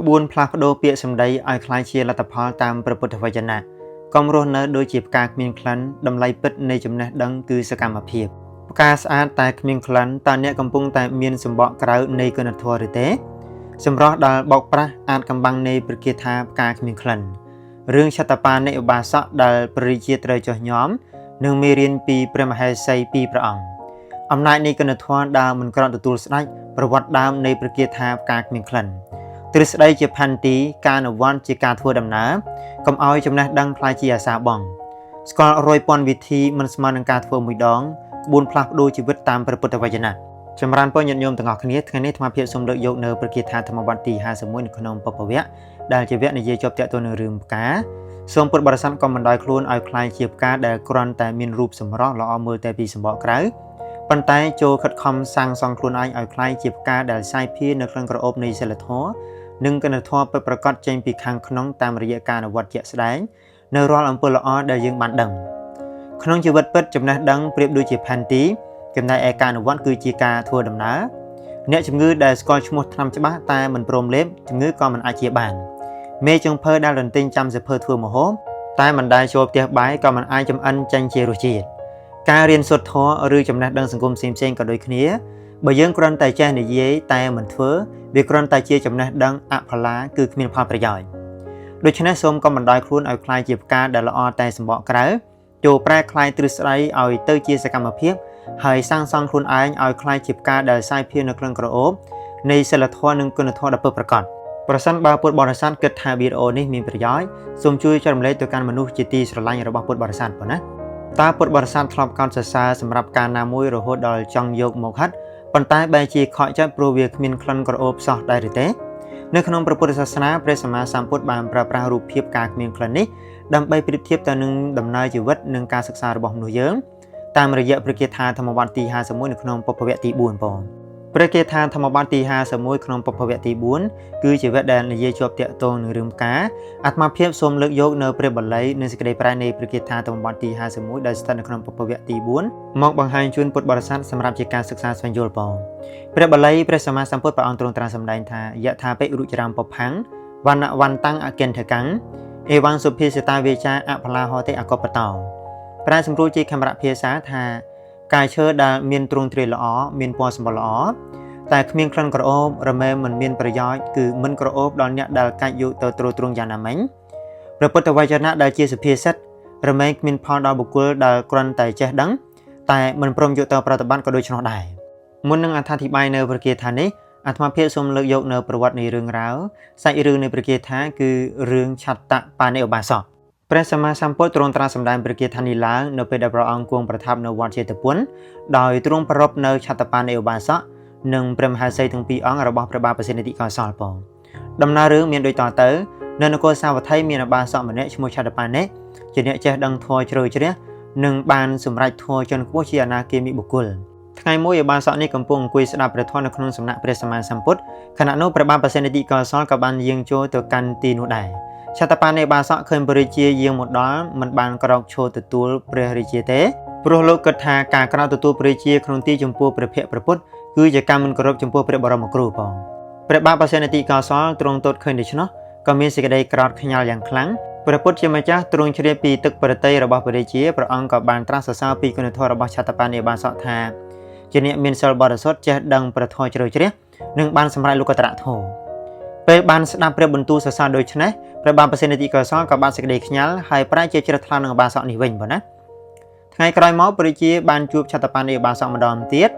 ក្បួនផ្លាស់ប្ដូរពាក្យសម្ដីឲ្យក្លាយជាលទ្ធផលតាមព្រះពុទ្ធវចនៈកុំរស់នៅដូចជាផ្កាគ្មានក្លិនតម្លៃពិតនៃចំណេះដឹងគឺសកម្មភាពផ្កាស្អាតតែគ្មានក្លិនតើអ្នកកំពុងតែមានសម្បកក្រៅនៃគុណធម៌ឬទេសម្រស់ដែលបោកប្រាស់អាចកំបាំងនៃព្រះគាថាផ្កាគ្មានក្លិនរឿងឆតបានិឧបាសកដែលព្រះរាជាត្រូវចុះញ៉មនិងមេរៀនពីព្រះមហេសីពីរព្រះអង្គអំណាចនៃគុណធម៌ដែលមិនក្រក់ទទួលស្ដេចប្រវត្តិដើមនៃព្រះគាថាផ្កាគ្មានក្លិនទ្រឹស្ដីជាផាន់ទីការអនុវត្តជាការធ្វើដំណើរកុំឲ្យចំណេះដឹងក្លាយជាអាសាបងស្គាល់រយពាន់វិធីមិនស្មើនឹងការធ្វើមួយដងក្បួនផ្លាស់ប្ដូរជីវិតតាមព្រះពុទ្ធវចនៈចម្រើនពរញាតិញោមទាំងអស់គ្នាថ្ងៃនេះអាត្មាភាពសូមលើកយកនៅព្រះគាថាធម្មបទទី51នៅក្នុងពពវៈដែលជាវគ្គនិយាយជាប់ទាក់ទងនឹងរឿងផ្កាសូមពុទ្ធបរិស័ទកុំបណ្ដោយខ្លួនឲ្យក្លាយជាផ្កាដែលគ្រាន់តែមានរូបសម្រស់ល្អមើលតែពីសម្បកក្រៅប៉ុន្តែចូលខិតខំសាងសង់ខ្លួនឯងឲ្យក្លាយជាផ្កាដែលសាយភាយនៅក្នុងក្រអូបនៃសិលធម៌និងគុណធម៌ពិតប្រាកដចេញពីខាងក្នុងតាមរយៈការអនុវត្តជាក់ស្ដែងនៅរាល់អំពើល្អដែលយើងបានដឹងក្នុងជីវិតពិតចំណេះដឹងប្រៀបដូចជាផែនទីចំណែកឯការអនុវត្តគឺជាការធ្វើដំណើរអ្នកជំងឺដែលស្គាល់ឈ្មោះថ្នាំច្បាស់តែមិនព្រមលេបជំងឺក៏មិនអាចជាបានមេចុងភៅដែលរន្ទិញចាំសភើធ្វើម្ហូបតែមិនដែលចូលផ្ទះបាយក៏មិនអាចចំអិនចេញជារសជាតិការរៀនសូត្រធម៌ឬចំណេះដឹងសង្គមផ្សេងៗក៏ដូចគ្នាបើយើងគ្រាន់តែចេះនិយាយតែមិនធ្វើវាគ្រាន់តែជាចំណេះដឹងអផល្លាគឺគ្មានផលប្រយោជន៍ដូច្នេះសូមកុំបណ្ដោយខ្លួនឲ្យក្លាយជាផ្កាដែលល្អតែសម្បកក្រៅចូលប្រែក្លាយទ្រឹស្ដីឲ្យទៅជាសកម្មភាពហើយសាងសង់ខ្លួនឯងឲ្យក្លាយជាផ្កាដែលសាយភាយនៅក្នុងក្រអូបនៃសិលធម៌និងគុណធម៌ដ៏ពិតប្រាកដប្រសិនបើពុទ្ធបរិស័ទគិតថាវីដេអូនេះមានប្រយោជន៍សូមជួយចែករំលែកទៅកាន់មនុស្សជាទីស្រឡាញ់របស់ពុទ្ធបរិស័ទប៉ុណ្ណាតើពុទ្ធបរិស័ទធ្លាប់កោតសរសើរសម្រាប់ការណាមួយរហូតដល់ចង់យកមកហិតប៉ុន្តែបែរជាខកចិត្តព្រោះវាគ្មានក្លិនក្រអូបសោះដែរឬទេនៅក្នុងព្រះពុទ្ធសាសនាព្រះសម្មាសម្ពុទ្ធបានប្រើប្រាស់រូបភាពការគ្មានក្លិននេះដើម្បីប្រៀបធៀបទៅនឹងដំណើរជីវិតនិងការសិក្សារបស់មនុស្សយើងតាមរយៈព្រះគាថាធម្មបទទី51នៅក្នុងពុព្វវគ្គទី4ផងព្រះគាថាធម្មបទទី51ក្នុងពុព្វវគ្គទី4គឺជាវគ្គដែលនិយាយជាប់ទាក់ទងនឹងរឿងផ្កាអាត្មាភាពសូមលើកយកនៅព្រះបាលីនិងសេចក្តីប្រែនៃព្រះគាថាធម្មបទទី51ដែលស្ថិតនៅក្នុងពុព្វវគ្គទី4មកបង្ហាញជូនពុទ្ធបរិស័ទសម្រាប់ជាការសិក្សាស្វែងយល់ផងព្រះបាលីព្រះសម្មាសម្ពុទ្ធព្រះអង្គទ្រង់ត្រាស់សម្ដែងថាយថាបិរុចរាំពផាំងវណ្ណវន្តាំងអកិនថកាំងអេវੰសុភាសិតាវេចាអផលាហោតិអកបតោប្រែសម្រួលជាខេមរៈភាសាថាកាយឈើដែលមានទ្រង់ទ្រាយល្អមានពណ៌សម្បុរល្អតែគ្មានក្លិនក្រអូបរមែងមិនមានប្រយោជន៍គឺមិនក្រអូបដល់អ្នកដែលកាច់យកទៅទ្រទ្រង់យ៉ាងណាមិញព្រះពុទ្ធវចនៈដែលជាសុភាសិតរមែងគ្មានផលដល់បុគ្គលដែលគ្រាន់តែចេះដឹងតែមិនព្រមយកទៅប្រតិបត្តិក៏ដូច្នោះដែរមុននឹងអត្ថាធិប្បាយនៅព្រះគាថានេះអាត្មាភាពសូមលើកយកនៅប្រវត្តិនៃរឿងរ៉ាវសាច់រឿងនៃព្រះគាថាគឺរឿងឆត្តបានិឧបាសកព្រះសម្មាសម្ពុទ្ធទ្រង់ត្រាស់សម្ដែងព្រះគាថានេះឡើងនៅពេលដែលព្រះអង្គគង់ប្រថាប់នៅវត្តចេតពុនដោយទ្រង់ប្រារព្ធនៅឆត្តបានិឧបាសកនិងព្រះមហេសីទាំងពីរអង្គរបស់ព្រះបាទប្រសិទ្ធិកោសលផងដំណើររឿងមានដូចតទៅនៅនគរសាវត្ថីមានឧបាសកម្នាក់ឈ្មោះឆត្តបានិជាអ្នកចេះដឹងធម៌ជ្រៅជ្រះនិងបានសម្រេចធម៌ជាន់ខ្ពស់ជាអនាគាមីបុគ្គលថ្ងៃមួយឧបាសកនេះកំពុងអង្គុយស្ដាប់ព្រះធម៌នៅក្នុងសំណាក់ព្រះសម្មាសម្ពុទ្ធខណៈនោះព្រះបាទប្រសិទ្ធិកោសលក៏បានយាងចូលទៅកាន់ទីនោះដែរឆត្តបានិបាសកឃើញព្រះរាជាយាងមកដល់មិនបានក្រោកឈរទទួលព្រះរាជាទេព្រោះលោកគិតថាការក្រោកទទួលព្រះរាជាក្នុងទីចំពោះព្រះភក្ត្រព្រះពុទ្ធគឺជាការមិនគោរពចំពោះព្រះបរមគ្រូផងព្រះបាទប្រសិទ្ធិកោសលទ្រង់ទតឃើញដូច្នោះក៏មានសេចក្តីក្រោធខ្ញាល់យ៉ាងខ្លាំងព្រះពុទ្ធជាម្ចាស់ទ្រង់ជ្រាបពីទឹកប្រតិយរបស់ព្រះរាជាព្រះអង្គក៏បានត្រាស់សរសើរពីគុណធម៌របស់ឆត្តបានិបាសកថាជាអ្នកមានសិលបរិសុទ្ធចេះដឹងព្រះធម៌ជ្រៅជ្រះនិងបានសម្រេចលោកតរធម៌ពេលបានស្ដាប់ព្រះបន្ទូលសរសើរដូច្នេះព្រះបាទប្រសិទ្ធិកោសលក៏បានសេចក្តីខ្ញាល់ហើយប្រែជាជ្រះថ្លានឹងឧបាសកនេះវិញបងណាថ្ងៃក្រោយមកព្រះរាជាបានជួបឆត្តបានិបាសកម្ដងទៀត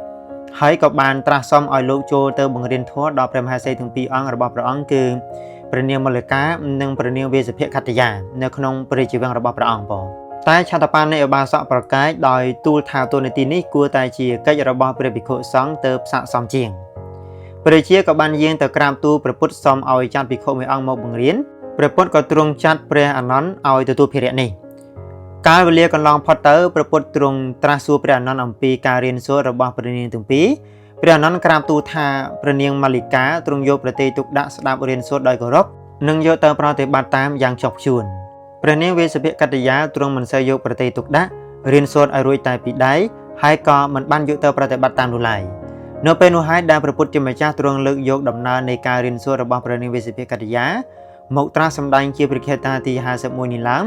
ហើយក៏បានត្រាស់សុំឲ្យលោកចូលទៅបង្រៀនធម៌ដល់ព្រះមហេសីទាំងពីរអង្គរបស់ព្រះអង្គគឺព្រះនាងមល្លិកានិងព្រះនាងវេសភខត្តយានៅក្នុងព្រះរាជវាំងរបស់ព្រះអង្គផងតែឆត្តបានិឧបាសកប្រកែកដោយទូលថាតួនាទីនេះគួរតែជាកិច្ចរបស់ព្រះភិក្ខុសង្ឃទៅផ្សាកសមជាងព្រះរាជាក៏បានយាងទៅក្រាបទូលព្រះពុទ្ធសុំឲ្យចាត់ភិក្ខុមួយអង្គមកបង្រៀនព្រះពុទ្ធក៏ទ្រង់ចាត់ព្រះអានន្ទឲ្យទទួលភារៈនេះកាលវេលាកន្លងផុតទៅព្រះពុទ្ធទ្រង់ត្រាស់សួរព្រះអានន្ទអំពីការរៀនសូត្ររបស់ព្រះនាងទាំងពីរព្រះអានន្ទក្រាបទូលថាព្រះនាងមាលិកាទ្រង់យកប្រតិទុកដាក់ស្ដាប់រៀនសូត្រដោយគោរពនិងយកទៅប្រតិបត្តិតាមយ៉ាងជាប់ខ្ជួនព្រះនាងវេសភកត្តយាទ្រង់មិនសូវយកប្រតិទុកដាក់រៀនសូត្រឲ្យរួចតែពីដៃហើយក៏មិនបានយកទៅប្រតិបត្តិតាមនោះឡើយ នៅពេលនោះហើយដែលព្រះពុទ្ធជាម្ចាស់ទ្រង់លើកយកដំណើរនៃការរៀនសូត្ររបស់ព្រះនាងវេស្សភកតិយាមកត្រាស់សម្ដែងជាព្រះគាថាទី51នេះឡើង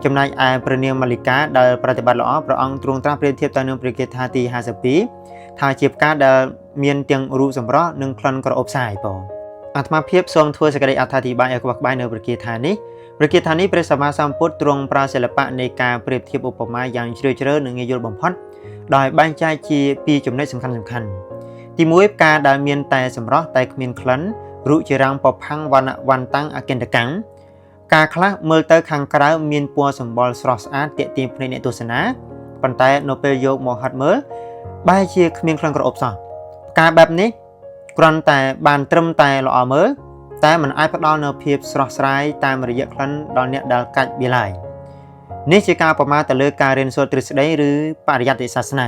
ចំណែកឯព្រះនាងមល្លិកាដែលប្រតិបត្តិល្អព្រះអង្គទ្រង់ត្រាស់ប្រៀបធៀបទៅនឹងព្រះគាថាទី52ថាជាផ្កាដែលមានទាំងរូបសម្រស់និងក្លិនក្រអូបសាយបងអាត្មាភាពសូមធ្វើសេចក្តីអត្ថាធិប្បាយឲ្យក្បោះក្បាយនៅព្រះគាថានេះព្រះគាថានេះព្រះសម្មាសម្ពុទ្ធទ្រង់ប្រើសិល្បៈនៃការប្រៀបធៀបឧបមាយ៉ាងជ្រាលជ្រៅនិងងាយយល់បំផុតដោយបែងចែកជាពីរចំណុចសំខាន់ៗទី1ផ្កាដែលមានតែសម្រស់តែគ្មានក្លិនរុជារាំងពផាំងវណ្ណវន្តាំងអកិន្តកាំងផ្កាខ្លះមើលទៅខាងក្រៅមានពណ៌សម្បុរស្រស់ស្អាតទាក់ទាញភ្នែកអ្នកទស្សនាប៉ុន្តែនៅពេលយកមកហិតមើលបែរជាគ្មានក្លិនក្រអូបសោះផ្កាបែបនេះគ្រាន់តែបានត្រឹមតែល្អមើលតែมันអាចផ្ដល់នូវភាពស្រស់ស្រាយតាមរយៈក្លិនដល់អ្នកដែលកាច់វាឡើយនេះជាការប្រមាថទៅលើការរៀនសូត្រទ្រឹស្ដីឬបរិយត្តិសាសនា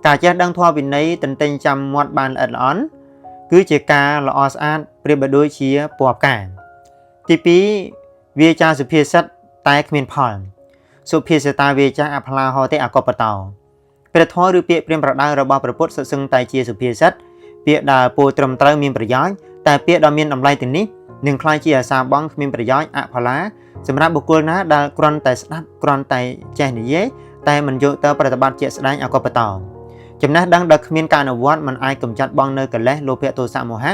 ការចេះដឹងធម៌វិន័យទន្ទិញចាំមាត់បានល្អិតល្អន់គឺជាការល្អស្អាតប្រៀបបីដូចជាពណ៌ផ្កាទី2វាចាសុភាសិតតែគ្មានផលសុភាសិតាវាចាអផ្លាហោទេអកបតោព្រះធម៌ឬពាក្យព្រាមប្រដៅរបស់ព្រះពុទ្ធសុទ្ធសឹងតែជាសុភាសិតពាក្យដែលពោលត្រឹមត្រូវមានប្រយោជន៍តែពាក្យដ៏មានតម្លៃទាំងនេះនឹងក្លាយជាអាសាបងគ្មានប្រយោជន៍អផលាសម្រាប់បុគ្គលណាដែលគ្រាន់តែស្ដាប់គ្រាន់តែចេះនិយាយតែមិនយកទៅប្រតិបត្តិជាក់ស្ដែងអកបតោចំណេះដឹងដែលគ្មានការអនុវត្តមិនអាចកម្ចាត់បងនៅកិលេសលោភៈទោសៈមោហៈ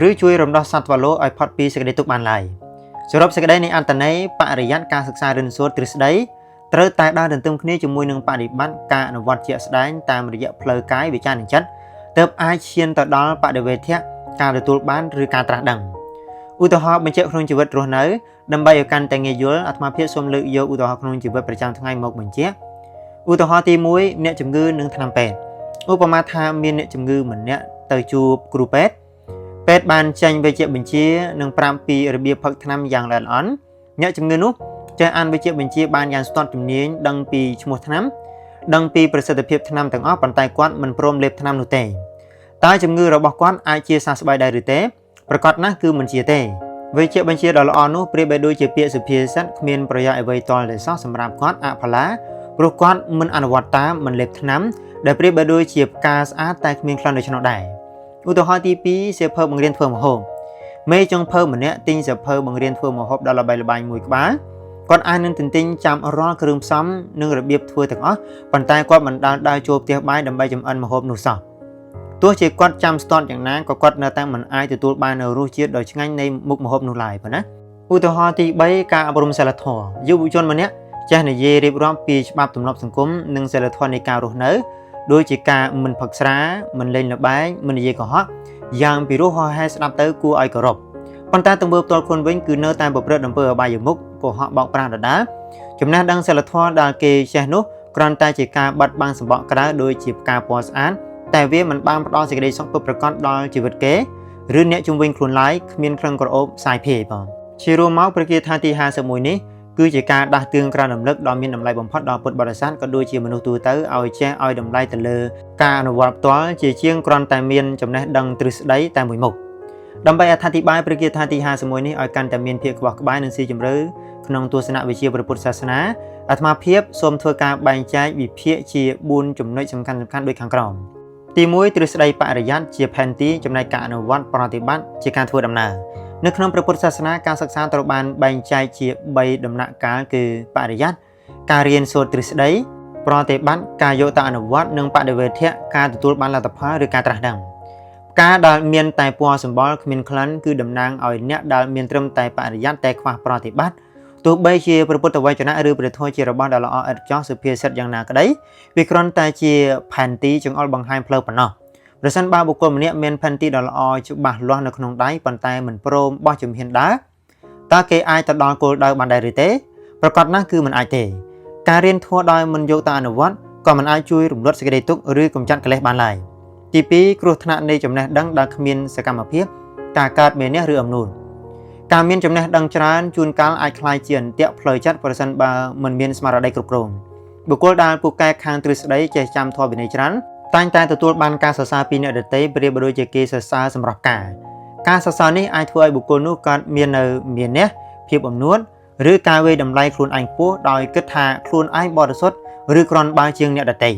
ឬជួយរំដោះសត្វលោកឲ្យផុតពីសេចក្តីទុក្ខបានឡើយសរុបសេចក្តីនៃអត្ថន័យបរិយ័តការសិក្សារៀនសូត្រទ្រឹស្ដីត្រូវតែដើរទន្ទឹមគ្នាជាមួយនឹងបដិបត្តិការអនុវត្តជាក់ស្ដែងតាមរយៈផ្លូវកាយវិចារនិងចិត្តទើបអាចឈានទៅដល់បដិវេធៈការទទួលបានឬការត្រាស់ដឹងឧទាហរណ៍បញ្ជាក់ក្នុងជីវិតរស់នៅដើម្បីឲ្យកាន់តែងាយយល់អាត្មាភាពសូមលើកយកឧទាហរណ៍ក្នុងជីវិតប្រចាំថ្ងៃមកបញ្ជាក់ឧទាហរណ៍ទី1អ្នកជំងឺនិងថ្នាំពេទ្យឧបមាថាមានអ្នកជំងឺម្នាក់ទៅជួបគ្រូពេទ្យពេទ្យបានចេញវេជ្ជបញ្ជានិងប្រាប់ពីរបៀបផឹកថ្នាំយ៉ាងល្អិតល្អន់អ្នកជំងឺនោះចេះអានវេជ្ជបញ្ជាបានយ៉ាងស្ទាត់ជំនាញដឹងពីឈ្មោះថ្នាំដឹងពីប្រសិទ្ធភាពថ្នាំទាំងអស់ប៉ុន្តែគាត់មិនព្រមលេបថ្នាំនោះទេតើជំងឺរបស់គាត់អាចជាសះស្បើយដែរឬទេប្រកាសណាស់គឺមិនជាទេវេជ្ជបញ្ជាដ៏ល្អនោះប្រៀបបីដូចជាពាក្យសុភាសិតគ្មានប្រយោជន៍អ្វីទាល់តែសោះសម្រាប់គាត់អផលាព្រោះគាត់មិនអនុវត្តតាមមិនលេបថ្នាំដែលប្រៀបបីដូចជាផ្កាស្អាតតែគ្មានក្លិនដូច្នោះដែរឧទាហរណ៍ទី2សៀវភៅបង្រៀនធ្វើម្ហូបមេចុងភៅម្នាក់ទិញសៀវភៅបង្រៀនធ្វើម្ហូបដ៏ល្បីល្បាញមួយក្បាលគាត់អាចនឹងទន្ទិញចាំរាល់គ្រឿងផ្សំនិងរបៀបធ្វើទាំងអស់ប៉ុន្តែគាត់មិនដែលដើរចូលផ្ទះបាយដើម្បីចម្អិនម្ហូបនោះសោះទោះជាគាត់ចាំស្ទាត់យ៉ាងណាក៏គាត់នៅតែមិនអាចទទួលបាននូវរសជាតិដ៏ឆ្ងាញ់នៃមុខម្ហូបនោះឡើយប៉ុណ្ណាឧទាហរណ៍ទី3ការអប់រំសិលធម៌យុវជនម្នាក់ចេះនិយាយរៀបរាប់ពីច្បាប់ទម្លាប់សង្គមនិងសិលធម៌នៃការរស់នៅដូចជាការមិនផឹកស្រាមិនលេងល្បែងមិននិយាយកុហកយ៉ាងពីរោះហោះហែស្ដាប់ទៅគួរឲ្យគោរពប៉ុន្តែទង្វើផ្ទាល់ខ្លួនវិញគឺនៅតែប្រព្រឹត្តអំពើអបាយមុខកុហកបោកប្រាស់ដដែលចំណេះដឹងសិលធម៌ដែលគេចេះនោះគ្រាន់តែជាការបិទបាំងសម្បកក្រៅដូចជាផ្កាពណ៌ស្អាតតែវាមិនបានផ្ដល់សេចក្តីសុខពិតប្រាកដដល់ជីវិតគេឬអ្នកជំនាញខ្លួនឡើយគ្មានក្លិនក្រអូបសាយភាយផងជារួមមកព្រះគាថាទី51នេះគឺជាការដាស់តឿនក្រើនរំលឹកដ៏មានតម្លៃបំផុតដល់ពុទ្ធបរិស័ទក៏ដូចជាមនុស្សទូទៅឲ្យចេះឲ្យតម្លៃទៅលើការអនុវត្តផ្ទាល់ជាជាងគ្រាន់តែមានចំណេះដឹងទ្រឹស្ដីតែមួយមុខដើម្បីអត្ថាធិប្បាយព្រះគាថាទី51នេះឲ្យកាន់តែមានភាពក្បោះក្បាយនិងស៊ីជម្រៅក្នុងទស្សនវិជ្ជាព្រះពុទ្ធសាសនាអាត្មាភាពសូមធ្វើការបែងចែកវិភាគជា4ចំណុចសំខាន់ៗដូចខាងក្រោមទី1ទ្រឹស្ដីបរិយ័តជាផែនទីចំណែកការអនុវត្តប្រតិបត្តិជាការធ្វើដំណើរនៅក្នុងព្រះពុទ្ធសាសនាការសិក្សាត្រូវបានបែងចែកជា3ដំណាក់កាលគឺបរិយ័តការរៀនសូត្រទ្រឹស្ដីប្រតិបត្តិការយកទៅអនុវត្តនិងបដិវេធៈការទទួលបានលទ្ធផលឬការត្រាស់ដឹងការដែលមានតែពណ៌សម្បុរគ្មានក្លិនគឺតំណាងឲ្យអ្នកដែលមានត្រឹមតែបរិយ័តតែខ្វះប្រតិបត្តិទោះបីជាព្រះពុទ្ធវចនៈឬព្រះធម៌ជារបស់ដ៏ល្អឥតខ្ចោះសុភាសិតយ៉ាងណាក្តីវាគ្រាន់តែជាផែនទីចង្អុលបង្ហាញផ្លូវប៉ុណ្ណោះប្រសិនបើបុគ្គលម្នាក់មានផែនទីដ៏ល្អច្បាស់លាស់នៅក្នុងដៃប៉ុន្តែមិនព្រមបោះជំហានដើរតើគេអាចទៅដល់គោលដៅបានដែរឬទេប្រកាសណាស់គឺមិនអាចទេការរៀនធម៌ដោយមិនយកទៅអនុវត្តក៏មិនអាចជួយរំលត់សេចក្តីទុក្ខឬកម្ចាត់កិលេសបានឡើយទី2គ្រោះថ្នាក់នៃចំណេះដឹងដែលគ្មានសកម្មភាពការកើតមានះឬអំនួនការមានចំណេះដឹងច្រើនជួនកាលអាចក្លាយជាអន្ទាក់ផ្លូវចិត្តប្រសិនបើមិនមានស្មារតីគ្រប់គ្រងបុគ្គលដែលពូកែខាងទ្រឹស្ដីចេះចាំធម៌វិន័យច្រើនតែងតែទទួលបានការសរសើរពីអ្នកដទៃប្រៀបដូចជាគេសរសើរសម្រាប់ការសរសើរនេះអាចធ្វើឲ្យបុគ្គលនោះកើតមាននៅមានះភាពអំនួតឬការវាយតម្លៃខ្លួនឯងខ្ពស់ដោយគិតថាខ្លួនឯងបរិសុទ្ធឬគ្រាន់បើជាងអ្នកដទៃ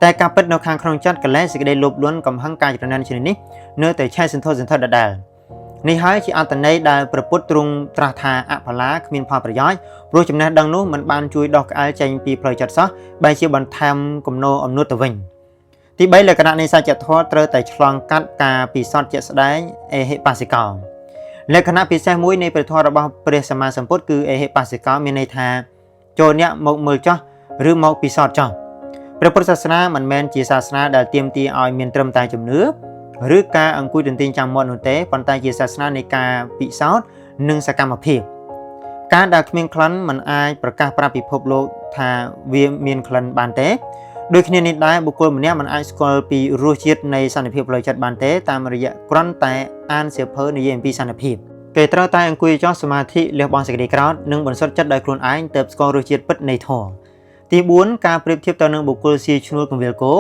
តែការពិតនៅខាងក្នុងចិត្តកលែសេចក្តីលោភលន់កំហឹងការច្រណែនឈ្នានេះនៅតែឆេះសន្ធោសន្ធិដដែលនេះហើយជាអត្តន័យដែលព្រះពុទ្ធទ្រង់ត្រាស់ថាអបលាគ្មានផលប្រយោជន៍ព្រោះចំណេះដឹងនោះមិនបានជួយដោះក្អែលចេញពីផ្លូវចិត្តសោះបែរជាបន្ថែមគំនរអំនួតទៅវិញទី3លក្ខណៈនៃសច្ចធម៌ត្រូវតែឆ្លងកាត់ការពិសោធន៍ជាក់ស្ដែងអេហិបសិកោលក្ខណៈពិសេសមួយនៃព្រះធម៌របស់ព្រះសម្មាសម្ពុទ្ធគឺអេហិបសិកោមានន័យថាចូលអ្នកមកមើលចោះឬមកពិសោធន៍ចោះព្រះពុទ្ធសាសនាមិនមែនជាសាសនាដែលទាមទារឲ្យមានត្រឹមតែជំនឿឬការអង្គុយទន្ទេញចាំមាត់នោះទេប៉ុន្តែជាសាសនានៃការពិសោធន៍និងសកម្មភាពការដែលគ្មានក្លិនមិនអាចប្រកាសប្រាប់ពិភពលោកថាវាមានក្លិនបានទេដូចគ្នានេះដែរបុគ្គលម្នាក់មិនអាចស្គាល់ពីរសជាតិនៃសន្តិភាពផ្លូវចិត្តបានទេតាមរយៈគ្រាន់តែអានសៀវភៅនិយាយអំពីសន្តិភាពគេត្រូវតែអង្គុយចោះសមាធិលះបង់សេចក្តីក្រោធនិងបន្សុទ្ធចិត្តដោយខ្លួនឯងទើបស្គាល់រសជាតិពិតនៃធម៌ទី4ការប្រៀបធៀបទៅនឹងបុគ្គលស៊ីឈ្នួលកងវិលគោ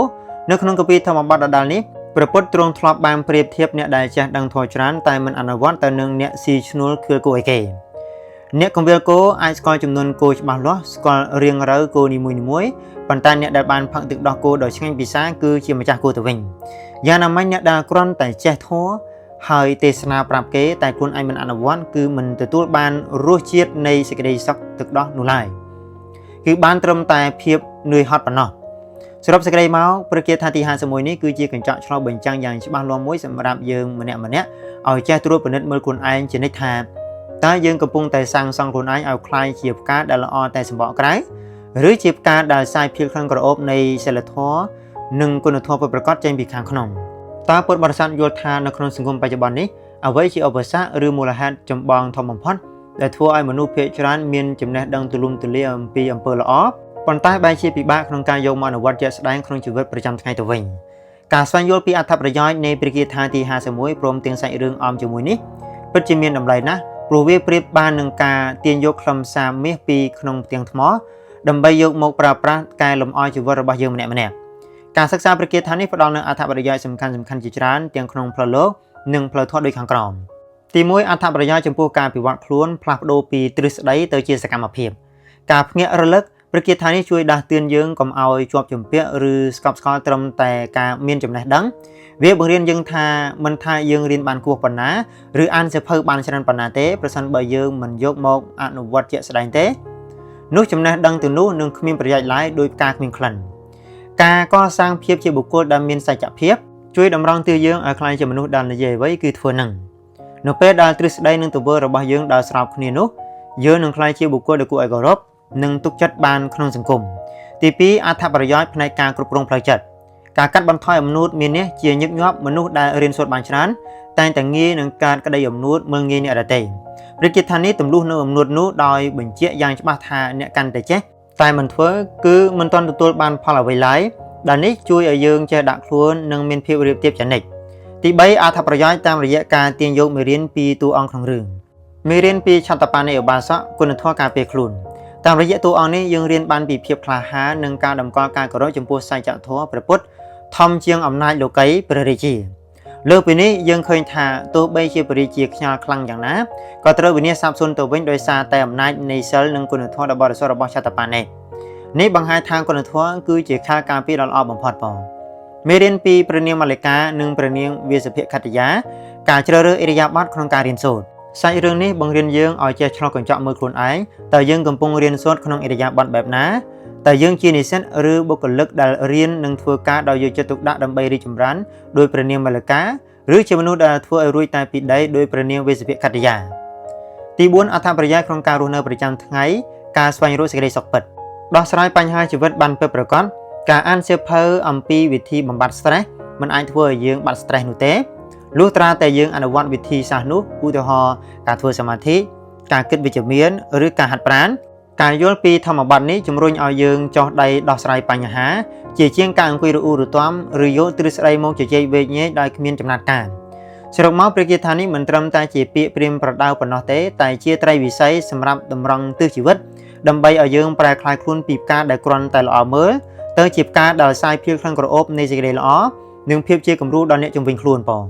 នៅក្នុងគម្ពីរធម្មបទដដែលនេះព្រះពុទ្ធទ្រង់ធ្លាប់បានប្រៀបធៀបអ្នកដែលចេះដឹងធម៌ច្រើនតែមិនអនុវត្តទៅនឹងអ្នកស៊ីឈ្នួលខ្វៀលគោឯគេអ្នកកងវិលគោអាចស្គាល់ចំនួនគោច្បាស់លាស់ស្គាល់រៀងរូវគោនីមួយៗប៉ុន្តែអ្នកដែលបានផឹកទឹកដោះគោដ៏ឆ្ងាញ់ពិសាគឺជាម្ចាស់គោទៅវិញយ៉ាងណាមិញអ្នកដែលគ្រាន់តែចេះធម៌ហើយទេសនាប្រាប់គេតែខ្លួនឯងមិនអនុវត្តគឺមិនទទួលបានរសជាតិនៃសេចក្តីសុខទឹកដោះនោះឡើយគឺបានត្រឹមតែភាពនឿយហត់ប៉ុណ្ណោះសរុបសេចក្តីមកព្រះគាថាទី51នេះគឺជាកញ្ចក់ឆ្លុះបញ្ចាំងយ៉ាងច្បាស់លាស់មួយសម្រាប់យើងម្នាក់ៗឲ្យចេះត្រួតពិនិត្យមើលខ្លួនឯងជានិច្ចថាតើយើងកំពុងតែសាងសង់ខ្លួនឯងឲ្យក្លាយជាផ្កាដែលល្អតែសម្បកក្រៅឬជាផ្កាដែលសាយភាយក្លិនក្រអូបនៃសិលធម៌និងគុណធម៌ពិតប្រាកដចេញពីខាងក្នុងតើពុទ្ធបរិស័ទយល់ថានៅក្នុងសង្គមបច្ចុប្បន្ននេះអ្វីជាឧបសគ្គឬមូលហេតុចម្បងធំបំផុតដែលធ្វើឲ្យមនុស្សភាគច្រើនមានចំណេះដឹងទូលំទូលាយអំពីអំពើល្អប៉ុន្តែបែរជាពិបាកក្នុងការយកមកអនុវត្តជាក់ស្ដែងក្នុងជីវិតប្រចាំថ្ងៃទៅវិញការស្វែងយល់ពីអត្ថប្រយោជន៍នៃព្រះគាថាទី51ព្រមទាំងសាច់រឿងអមជាមួយនេះពិតជាមានតម្លៃណាស់ព្រោះវាប្រៀបបាននឹងការទាញយកខ្លឹមសារមាសពីក្នុងផ្ទាំងថ្មដើម្បីយកមកប្រើប្រាស់កែលម្អជីវិតរបស់យើងម្នាក់ៗការសិក្សាព្រះគាថានេះផ្ដល់នូវអត្ថប្រយោជន៍សំខាន់ៗជាច្រើនទាំងក្នុងផ្លូវលោកនិងផ្លូវធម៌ដូចខាងក្រោមទី1អត្ថប្រយោជន៍ចំពោះការពិវត្តខ្លួនផ្លាស់ប្ដូរពីទ្រឹស្ដីទៅជាសកម្មភាពការភ្ញាក់រលឹកព្រះគាថានេះជួយដាស់តឿនយើងកុំឲ្យជាប់ជំពាក់ឬស្កប់ស្កល់ត្រឹមតែការមានចំណេះដឹងវាបង្រៀនយើងថាមិនថាយើងរៀនបានខ្ពស់ប៉ុណ្ណាឬអានសៀវភៅបានច្រើនប៉ុណ្ណាទេប្រសិនបើយើងមិនយកមកអនុវត្តជាក់ស្ដែងទេនោះចំណេះដឹងទាំងនោះនឹងគ្មានប្រយោជន៍ឡើយដោយការគ្មានក្លិនការកសាងភាពជាបុគ្គលដែលមានសច្ចភាពជួយតម្រង់ទិសយើងឲ្យក្លាយជាមនុស្សដែលនិយាយអ្វីគឺធ្វើនឹងនៅពេលដែលទ្រឹស្ដីនិងទង្វើរបស់យើងដើរស្របគ្នានោះយើងនឹងក្លាយជាបុគ្គលដែលគួរឲ្យគោរពនិងទុកចិត្តបានក្នុងសង្គមទី2អត្ថប្រយោជន៍ផ្នែកការគ្រប់គ្រងផ្លូវចិត្តការកាត់បន្ថយអំនួតមាននេះជាញឹកញាប់មនុស្សដែលរៀនសូត្របានច្រើនតែងតែងាយនឹងកើតក្តីអំនួតមើលងាយអ្នកដទៃព្រះគាថានេះទម្លុះនៅអំនួតនោះដោយបញ្ជាក់យ៉ាងច្បាស់ថាអ្នកកាន់តែចេះតែមិនធ្វើគឺមិនទាន់ទទួលបានផលអ្វីឡើយដែលនេះជួយឲ្យយើងចេះដាក់ខ្លួននិងមានភាពរៀបទៀបជានិច្ចទី3អត្ថប្រយោជន៍តាមរយៈការទាញយកមេរៀនពីតួអង្គក្នុងរឿងមេរៀនពីឆន្ទបានីឧបាសកគុណធម៌ការពារខ្លួនតាមរយៈតួអង្គនេះយើងរៀនបានពីភាពក្លាហាននិងការតម្កល់ការគោរពចំពោះសច្ចធម៌ព្រះពុទ្ធធំជាងអំណាចលោកីព្រះរាជាលើសពីនេះយើងឃើញថាទោះបីជាព្រះរាជាខ្ញាល់ខ្លាំងយ៉ាងណាក៏ត្រូវវិនាសសាបសូន្យទៅវិញដោយសារតែអំណាចនៃសិលនិងគុណធម៌ដ៏បរិសុទ្ធរបស់ឆន្ទបានីនេះបង្ហាញថាគុណធម៌គឺជាខែលការពារដ៏ល្អបំផុតផងមេរៀនពីព្រះនាងមល្លិកានិងព្រះនាងវាសភិខត្តយាការជ្រើសរើសឥរិយាបថក្នុងការរៀនសូត្រសាច់រឿងនេះបង្រៀនយើងឲ្យចេះឆ្លុះកញ្ចក់មើលខ្លួនឯងតើយើងកំពុងរៀនសូត្រក្នុងឥរិយាបថបែបណាតើយើងជានិស្សិតឬបុគ្គលិកដែលរៀននិងធ្វើការដោយយកចិត្តទុកដាក់ដើម្បីរីកចម្រើនដោយព្រះនាងមល្លិកាឬជាមនុស្សដែលធ្វើឲ្យរួចតែពីដីដោយព្រះនាងវេសភិខត្តយាទី4អត្ថប្រយោជន៍ក្នុងការរស់នៅប្រចាំថ្ងៃការស្វែងរកសេចក្តីសុខពិតដោះស្រាយបញ្ហាជីវិតបានពិតប្រាកដការអានសៀវភៅអំពីវិធីបំបត្តិ stress មិនអាចធ្វើឲ្យយើងបាត់ stress នោះទេលុះត្រាតែយើងអនុវត្តវិធីសាស្ត្រនោះឧទាហរណ៍ការធ្វើសមាធិការគិតវិជ្ជមានឬការហាត់ប្រាណការយល់ពីធម្មបទនេះជំរុញឲ្យយើងចោះដៃដោះស្រាយបញ្ហាជាជាងការអង្គុយរអ៊ូរទាំឬយកទ្រឹស្ដីមកជជែកវែកញែកដោយគ្មានចំណាត់ការសរុបមកព្រះគាថានេះមិនត្រឹមតែជាពាក្យព្រាមប្រដៅប៉ុណ្ណោះទេតែជាត្រីវិស័យសម្រាប់តម្រង់ទិសជីវិតដើម្បីឲ្យយើងប្រែក្លាយខ្លួនពីផ្កាដែលគ្រាន់តែល្អមើលទៅជាផ្កាដែលសាយភាយក្លិនក្រអូបនៃសេចក្តីល្អនិងភាពជាគំរូដល់អ្នកជុំវិញខ្លួនផង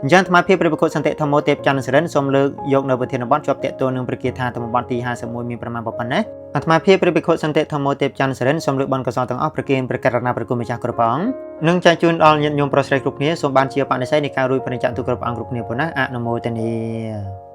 អញ្ចឹងអាត្មាភាពព្រះភិក្ខុសន្តិធម្មោទេពច័ន្ទសរិនសូមលើកយកនៅប្រធានបទជាប់ទាក់ទងនឹងព្រះគាថាធម្មបទទី51មានប្រមាណប៉ុណ្ណេះអាត្មាភាពព្រះភិក្ខុសន្តិធម្មោទេពច័ន្ទសរិនសូមលើកបុណ្យកុសលទាំងអស់ប្រគេនព្រះករុណាព្រះគុណម្ចាស់គ្រប់ព្រះអង្គនិងចែកជូនដល់ញាតិញោមប្រុសស្រីគ្រប់គ្នាសូមបានជាបនិស្ស័យនៃការរួចព្រះចន្ទទុគ្រប់ព្រះអង្គគ្រប់គ្នាប៉ុណ្ណាអនុមោទនា។